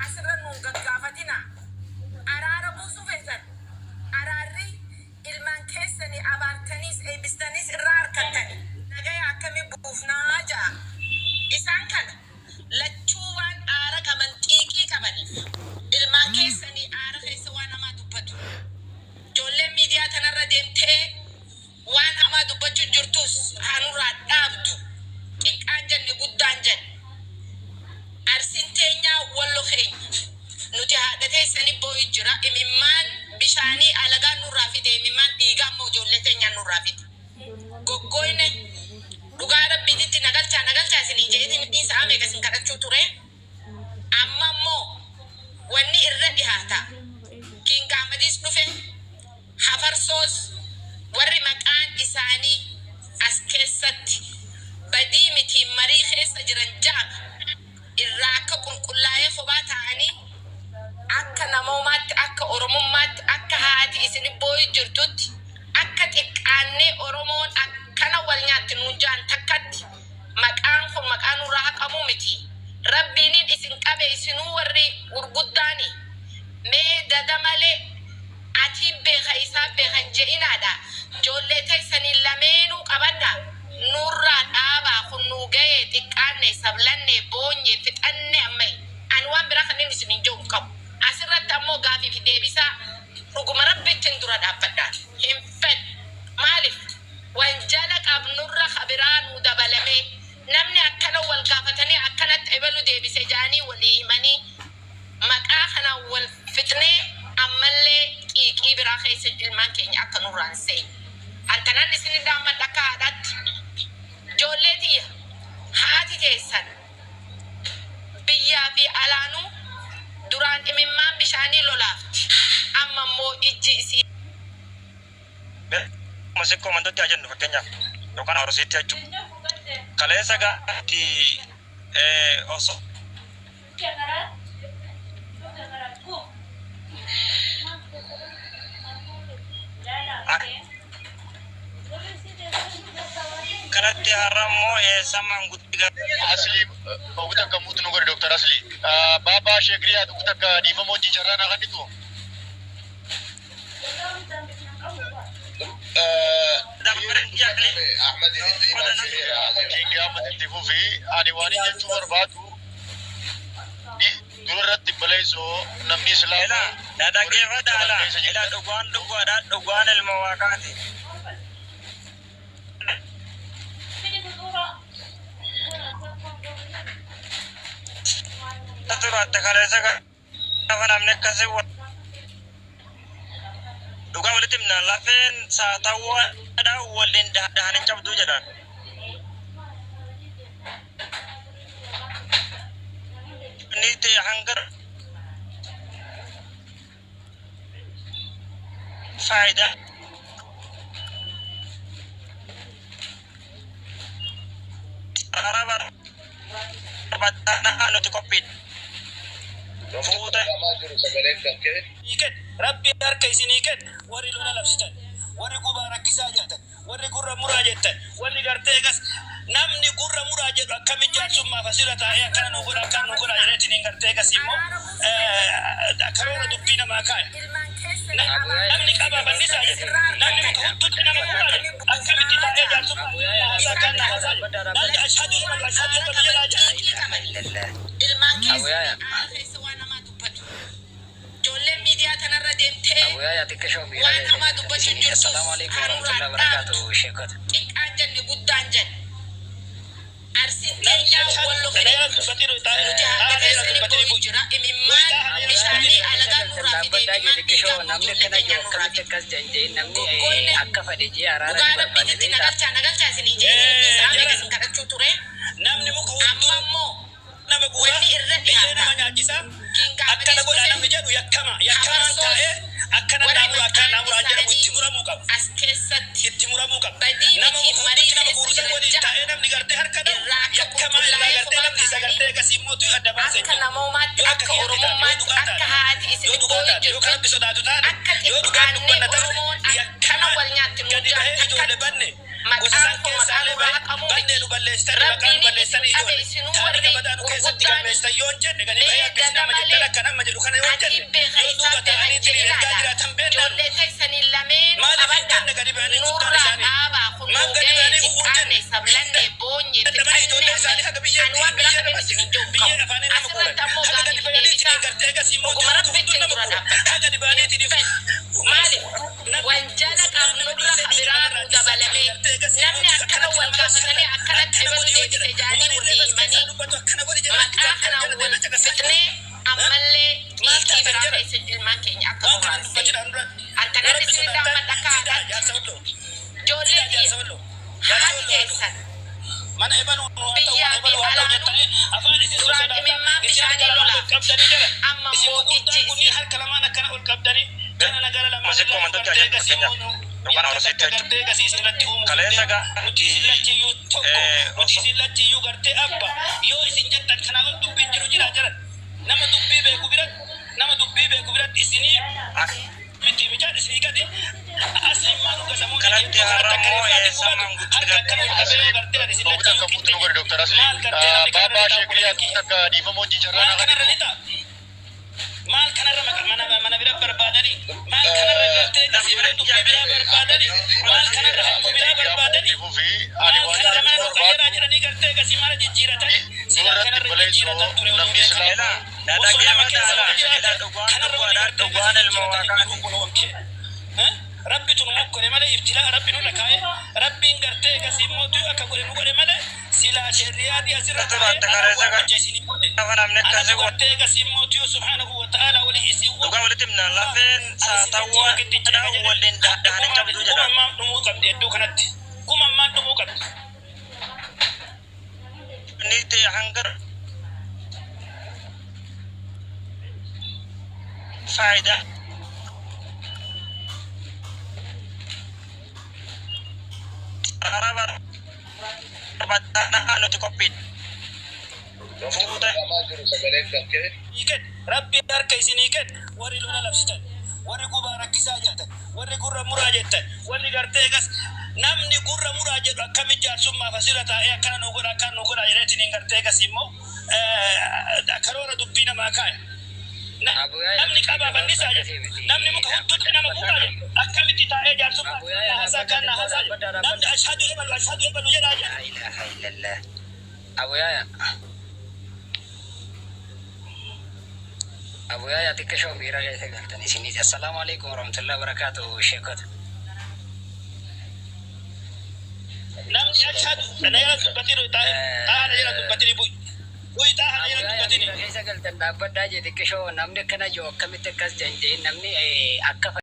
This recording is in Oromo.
Asirra nuun gaggaafatinaa. Araara buusuu feetan. Araarri ilmaan keessanii abaartaniis eebbistaniis irraa arkattani. Nagaya akkami buufnaa ja'a. Isaan kana lachuu waan aara qaban xiiqii qabaniif ilmaan keessanii aara keessa waan hamaa dubbatu. Ijoolleen miidiyaa tanarra deemtee waan hamaa dubbachuu jirtus haa nurraa dhaabdu. Xiqqaan jenne guddaan jenne. Arsiin teenyaa Wallo keenya. Nuti haadha teessani booyu jira. Imimmaan bishaanii alagaan nurraa fide imimmaan dhiigaa immoo ijoollee teenyaan nurraa fide. Goggoyne dhugaa rabbiititti na galchaa na galchaa isiniin je'eetiin sa'a meeqa isin kadhachuu ture. Amma immoo wanni irra dhihaata. King Ahmadis dhufe hafarsoos warri maqaan isaanii as keessatti badii miti marii keessa jiran ja'ame irraa akka qulqullaa'ee kophaa ta'anii akka namoomaatti akka Oromummaatti akka haati isin booyu jirtutti akka xiqqaannee Oromoon akkana wal nyaatti nuun ja'an takkatti maqaan kun maqaa nurraa haqamuu miti. Rabbiiniin isin qabe isinuu warri gurguddaani mee dada malee atii beeka isaa beekan je'inaadha. Ijoollee teessanii lameenuu qabadha. Nurraa dhaabaa kun nuu ga'ee xiqqaanne sablanne boonye fixanne ammayi. Ani waan biraa kanneen isin hin jiru hin qabu. Asirratti ammoo gaafii fi deebisaa dhuguma rabbittiin dura dhaabbadha. Hin fedhu. Maaliif? Wanjala qabnurra kabiraa nuu dabalamee namni akkana wal gaafatanii akkanatti ebalu deebise ja'anii walii himanii maqaa kanaan wal fixnee ammallee xiiqii biraa keessa ilmaan keenya akka nurraa hin seenne. Antanaan isin dhaammadha akka haadhaatti. Ijoollee tiyya haati teessan biyyaa fi alaanuu duraan imimmaan bishaanii lolaafti. Amma immoo ijji isii Sikkoo Mandootti haa jennu fakkeenyaaf yookaan Arusiitti jechuudha. Kaleessa gaatti osoo akkanatti har'a immoo eessa maanguddoo Asli ogu takka muutu nu godhe Dr. Asli. Baabaa Sheekriyaa ogu takka dhiifama hojii carraa naa kennitu. King Ahmad itti fufi ani waan inni jechuu barbaadu dura irratti baleessoo namni Ela, Islaamaa na dhaggeeffadha ala. Ela dhugaan dhugaadha, dhugaan ilma waaqaati. Turaatte kaleessa gaafa namni akkasii dhugaa walitti himna lafeen saatawwaadha waliin dhahan hin cabduu jedhan. Inni ta'e hanga faayidaa araara barbaadaa nuti qophiidha. Fuuta Rabbi harka isinii kenna warri lola labsitan warri gubaa rakkisaa jettan warri gurra muraa jettan warri gartee gas namni gurra muraa jedhu akkamitti jaarsummaaf asirra taa'ee akkana nu godha akkana nu godha jedheetiin hin gartee gas immoo araara buusuu feetan. karoora dubbii namaa kaa'e. Ilmaan keessanii Namni abaartaniis qabaa fannisaa eebbistaniis jedhu irraa namni muka arkattani. hudduutti nama Nagaya guuraa akkamii jedhu akkamitti buufnaa taa'ee ja'a. jaarsummaa haasaa Isaan akkana kana haasaa jedhu namni ashhadu lachuu waan ashhadu aara ebalu qaban jedhaa jedha. xiiqii qabaniif ilmaan keessanii aara keessa waan hamaa dubbatu. Ijoolleen miidiyaa tanarra deemtee waan hamaa dubbachuu jirtus haa nurraa dhaabdu. Xiqqaan jenne guddaan jenne. Arsiin Namni teenyaa ashhadu Wallo dalayaa keenya. dubbatee Nuti haadha taa'ee teessanii dubbatee booyu bu'i. jira. Imimmaan bishaanii alagaan nurraa fide imimmaan dhiigaa immoo ijoollee teenyaan nurraa fide. Goggoyne dhugaa rabbiititti na galchaa na galchaa isiniin je'eetiin sa'a meeqa Jara isin kadhachuu ture. namni muka Amma hudduu immoo nama guuraa wanni irra biyyee dhihaata. nama nyaachisaa King akkana Ahmadis godhaa dhufe namni jedhu yakkama yakkamaan hafarsoos taa'ee akkana warri naamuraa akkana maqaan naamuraan jedhamu itti isaanii muramuu qaba. as keessatti Itti muramuu qaba. badii Nama miti muka marii hudduutti nama keessa guuru san jiran waliin ja'a taa'ee namni gartee harka dha'u irraa akka yakkamaa irraa qulqullaa'ee gartee kophaa namni isa ta'anii gartee akkasii mootu adda baasee akka jiru. namoomaatti Yoo akka akka kiyyatti taate, yoo Oromummaatti dhugaa akka taate, haati yoo isin dhugaa booyu taate, yoo kan rabbi jirtutti sodaatu taate, akka yoo dhugaan xiqqaannee dubbanna taate, Oromoon akkana yakkamaan wal nyaatti nuun gadi ja'an bahee ijoollee takkatti banne Gosa Maqaan san kun maqaa keessaallee nurraa bahe haqamuu bannee miti. nu balleessitanii maqaa nu Rabbiin isin balleessanii qabe ijoollee. isinuu Taarika warri badaa nu keessatti gurguddaan galmeessitan yoo hin jenne gadi bahee mee akkasii gada nama jettan malee akka nama jedhu kana yoo hin ati jenne beeka yoo duuba isaan beekan ta'anii tiriin ergaa jedhinaadha. jiraatan beennaan Ijoollee teessanii lameenuu maaliif hin qabadha. jenne gadi bahanii guddaan Nurraa isaanii dhaabaa kun maaf nuu gadi ga'ee bahanii gu'uun xiqqaanne jenne sablanne boonye dadhabanii xiqqanne ijoollee isaanii amma haga ani waan biraa biyyee qabeen namatti isin hin jiru biyyee qabu. afaanii nama guuran Asirratti ammoo haga gadi gaafiif bahanii deebisaa tiriin gartee egasii mootii dhuguma muka rabbitti hunduu nama dura guuran dhaabbata. haga gadi bahanii Hin tiriif fedhu. Maaliif wanjala qabnurra biraa nuu dabalamee namni akkana wal gaafatanii akkanatti ebalu deebise jaanii walii himanii maqaa kanaan wal fixnee ammallee xiiqii biraa keessa ilmaan keenya akka waan kanan nurraan dubbachuudhaan seenu. duratti Antanaan warra isin sodaatan daammadha akka fidaa haadhaatti. jaarsa walloo Ijoollee fidaa jaarsa tiyya walloo jaarsa haati walloo haa ta'u teessan mana ebaluu haa ta'u biyyaa mana fi ebaluu haa ta'u alaanuu jettanii afaan isin duraan sosodaatan imimmaan isin harka bishaanii lamaan lolaa ol qabdanii jala amma isin immoo ijji gurguddaan kunniin isii harka lamaan akkana ol qabdanii kana nagara lamaan Masikkoo irraa mantotti haa gartee jennu gasii fakkeenyaaf moonuu yookaan yakka Orosiitti takka jechuudha. gartee gasii isin irratti uumuuf hin Kaleessa deemu nuti gaatti isin lachiyyuu tokko nuti osoo isin lachiyyuu gartee abba yoo isin jettan kanaa ol dubbiin jiru jira jaran nama dubbii beeku biratti nama dubbii beeku biratti isinii miti mijaan isinii gadi asliin maal dhugasamuun kanatti jechuun har'a kanatti akka immoo reeffaatti eessa qubatu maanguddoo harka akkana ol qabee yoo gartee ani isin Ogu lachiyyuu takka qixxe mutu nu godhi Dr. Asli. maal gartee namni kanarra Baabaa lixaa Sheekriyaa obboleeyyan kiyya takka dhiifama hojii carraa maal naa kanarra kennitu. lixaa maal kanarra mana bira barbaadanii maal kanarra gartee gasii bira dubbii biraa barbaadanii maal kanarra hammuu biraa barbaadanii Fi ani maal waan kanarra jechuu mana nu barbaadu qajeelaa jedhanii gartee gasii mana jijjiiratanii silaa nurratti kanarra baleessoo jijjiiratan ture odoo namni beekanii islaamaa Elaa na osoo nama dhaggeeffata keessa alaa wali elaa jiraate dhugaan kanarra wali dhugaadha gartee dhugaan gasii ilma jijjiiratanii waaqaati. jiru obbolowan kee rabbi tun mokkole malee ibtilaa rabbi nurra kaa'e rabbiin gartee gasii mootuu akka godhe nu godhe malee silaa sheerriyaadii asirra Ati taa'ee baatte anaa kaleessa waamicha isinii godhe gaafa namni anatu akkasii gartee gasii mootuu subhaanahu wa ta'ala wali isin dhugaa walitti himna lafeen ani isin lachii saatawwa qixxicha dhaan jedhe waliin hadda dhahan hin cabduu kuma jedha. ammaan dhumuu qabdi iddoo kanatti kuma ammaan dhumuu qabdi Inni ta'e hanga faayidaa karaa barbaadaa nuti qophiidha. Fuuta kenn rabbi harka isinii kenn warri lola labsitan warri gubaa rakkisaa jettan warri gurra muraa jettan warri gartee gas namni gurra muraa jedhu akkamitti jaarsummaaf asirra taa'ee akkana nu godha akkana nu godha jedheetiin gartee gas immoo karoora dubbii namaa kaaya. Namni qabaa fannisaa jedhu namni muka hudduutti nama guuraa jedhu akkamitti taa'ee jaarsummaa na haasaa kan na haasaa jedhu namni ashhadu ebalu ashhadu ebalu jedhaa jedhu. La ilaha illallah. Abuyaya. Abuyaya xiqqishoo miira keessa galtan isinis. Assalaamu alaikum warahmatullahi wabarakatuh sheekota. Namni ashhadu na jala dubbatini xaaha na jala dubbatini bu'i bu'i xaaha na jala Abuyaya dubbatini. miira keessa galtan dhaabbadhaa jee xiqqishoo namni akkana jiru akkamitti akkas jedhan jee namni akka